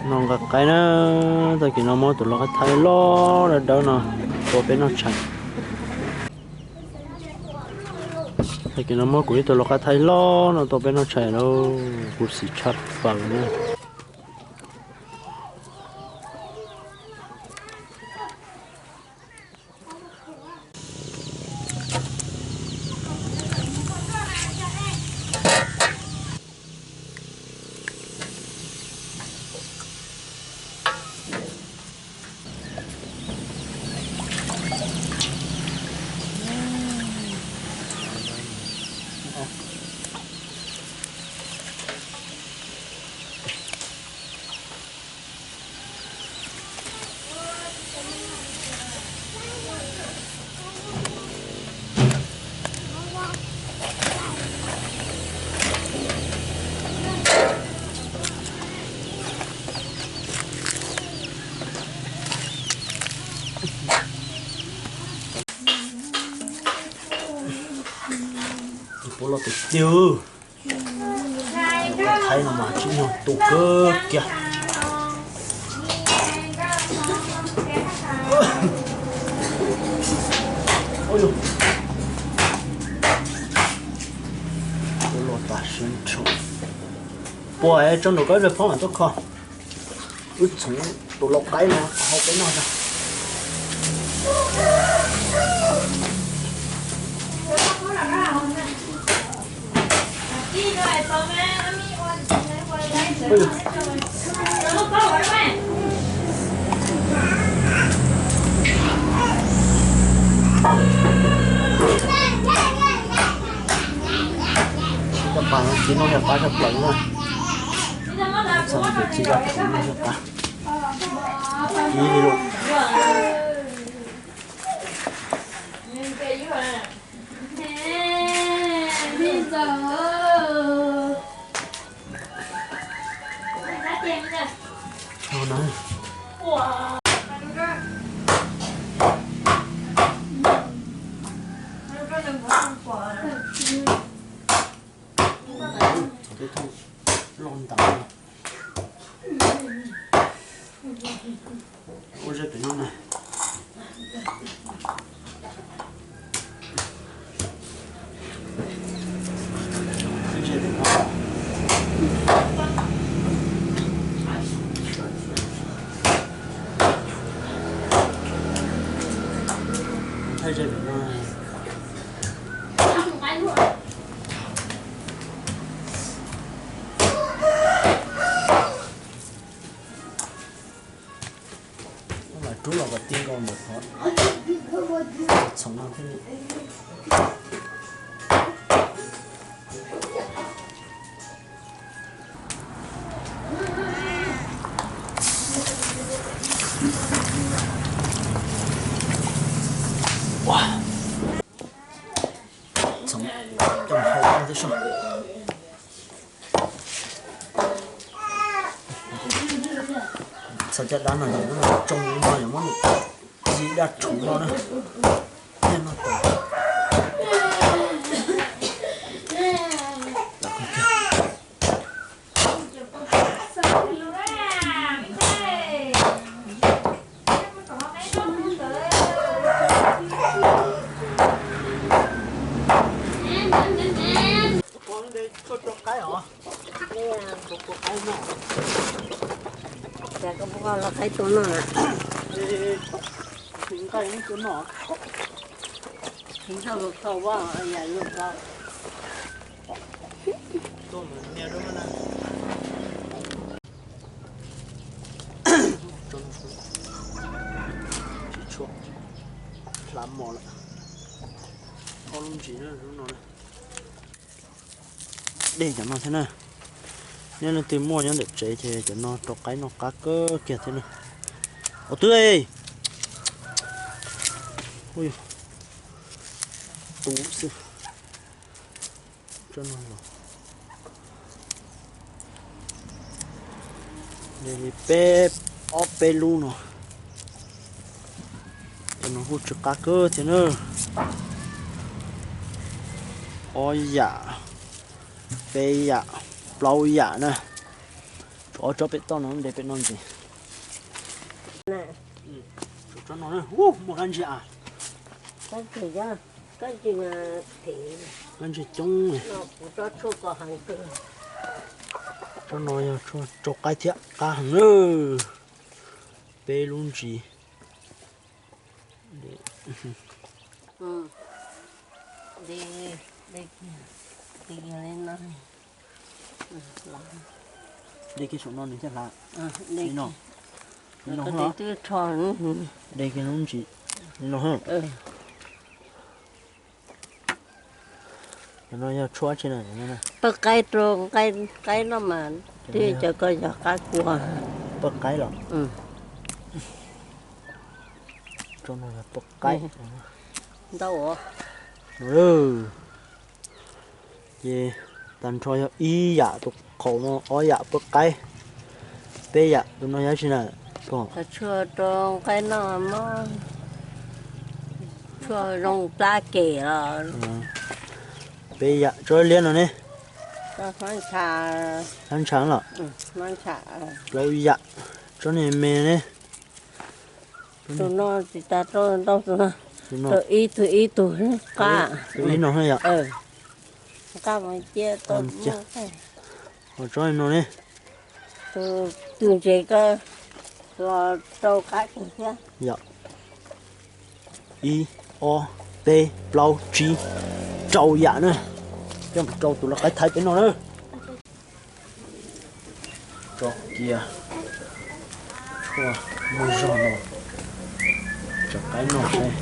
No nqa qaib na, tag kis no muab tus lau qaib thaib loj dawb dawb no tua peb noj tshais. Tag kis no muab kuv ib tug lau qaib thaib loj no tua peb noj tshais lauj, kuv xim tshaj plaws na. Tus puav leej tiag tiag, thaib no mas tsis nyog tu kawg kiag. Puav leej tas siab nrho. Puas tso nraum koj ib pliag phob mam tuaj kho. Wb txhoov tus lau qaib no hau peb noj tso. Cov pas no txiv noj yog qab tshaj plaws na. Txhoov tus txiv yog txiv noj yog qab. Ib li lus. Loj ntawd. Ua zej pem no na. Nthaij zej pem no. Rub los kom ti nkaus ntawm qhov txhoov no thiab. Txhoov coj hau thiab soj. Txhoov caj dab no yog muab tsoo no yog muab nws ci dab tshoov no na. Thiaj noj tau. Rau qaib os. Rau qaib no. Cas koj puas lau qaib tua noj na? Nqaij tua noj. Nqaij tua noj. Tsis tshua hlav mos lawm. Ob lub ntsis no na. Dej cov no thiab na. Neb leej twg muaj nyob ntawm tsev ces cov no rau qaib noj qab kawg kiag thiab na. Ua twb, tus xwb. Li peb, ob peb lub no. Cov no kuj tsw qab kawg thiab na. Ob yam, peb yam, plaub yam na. Tsw Ob tsob pem toj no nte pem no ntxiv. Tsob no muaj qab ntsig a. Qab ntsig coob. Tsob no yog tshuaj rau qaib thiab qab heev na. Peb lub ntsis. De kiag saum no nws thiaj hlav. De kiag lub ntsis no. Cov no yog tshuaj tsi na? Pawj qaib rau qaib noj mas twb cov ko yog qab kua. Pawj qaib los? Tsob no yog pawj qaib. Ntau. Ces tag nrho yog ib yam tus qhaum no, ob yam pawj qaib, peb yam tus no yog tsi na? Tshuaj rau qaib noj, tshuaj zoo plab kem los. Peb yam. Tsob liab no ne? Hlab ntsha los? Plaub yam. Tsob niag me ne? Tus no tsis tas rau ntau tus no. Tus ib tug ib tug qab. Tus ib no yom. Qab mas cia tau. Ho tsob no ne? Tus ntses ko los rau qab kawg thiab. Yog ib, ob, peb, plaub, tsib, rau yam na. Coj mus rau tus lau qaib thaiv peb noj na. Tso kiag tshuaj muaj zog no rau qaib noj seb.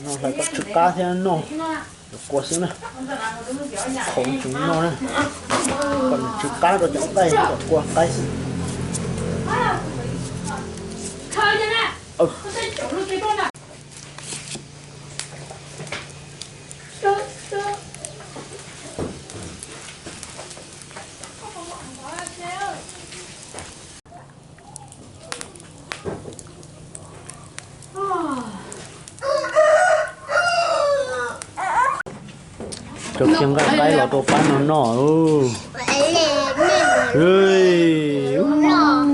No hlais kom tsw qab thiab noj cov kua xwb na. Qhov tseem noj na, kom nws tsw qab rau cov nqaij, cov kua qaib xwb. Cov kiag nqaij qaib los rau pab no noj.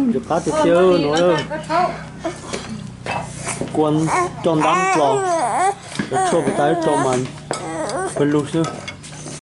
Ntxim qab tiag tiag no. Kua coj ntab tso, cov tshuaj puas tas tso mas pawg lug xwb.